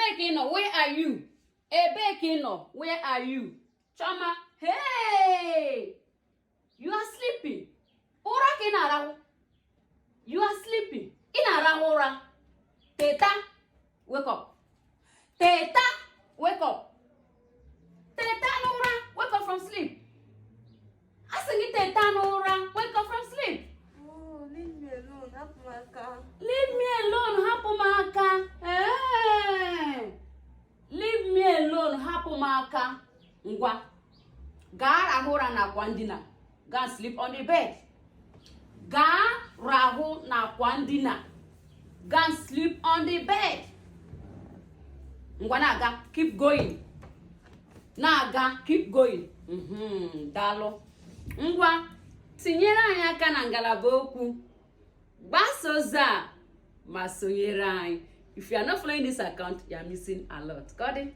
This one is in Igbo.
Ebee ka ị nọ? Where are you? Ebee ka ị nọ? Where are you? Chioma, hey, you are sleeping. Ụra ka ị na-arahụ. You are sleeping. Ị na-arahụ ụra. Teta, wake up. Teta, wake up. Teta n'ụra, wake up from sleep. A sị gị teta n'ụra, wake up from sleep. Oh, leave me alone. Hapụ m aka. Leave me alone, hapụ m aka. Ee. Leave me alone, hapụ m aka. Ngwa, gaa rahụ ụra n'akwa ndina. Go and sleep on the bed. Gaa rahụ n'akwa ndina. Go and sleep on the bed. Ngwa, na-aga, keep going. Na-aga, keep going. Daalụ. Ngwa, tinyere anyị aka na ngalaba okwu, gbasa ozi a ma sonyere anyị. If you are not following this account, you are missing a lot. Ka ọ dị.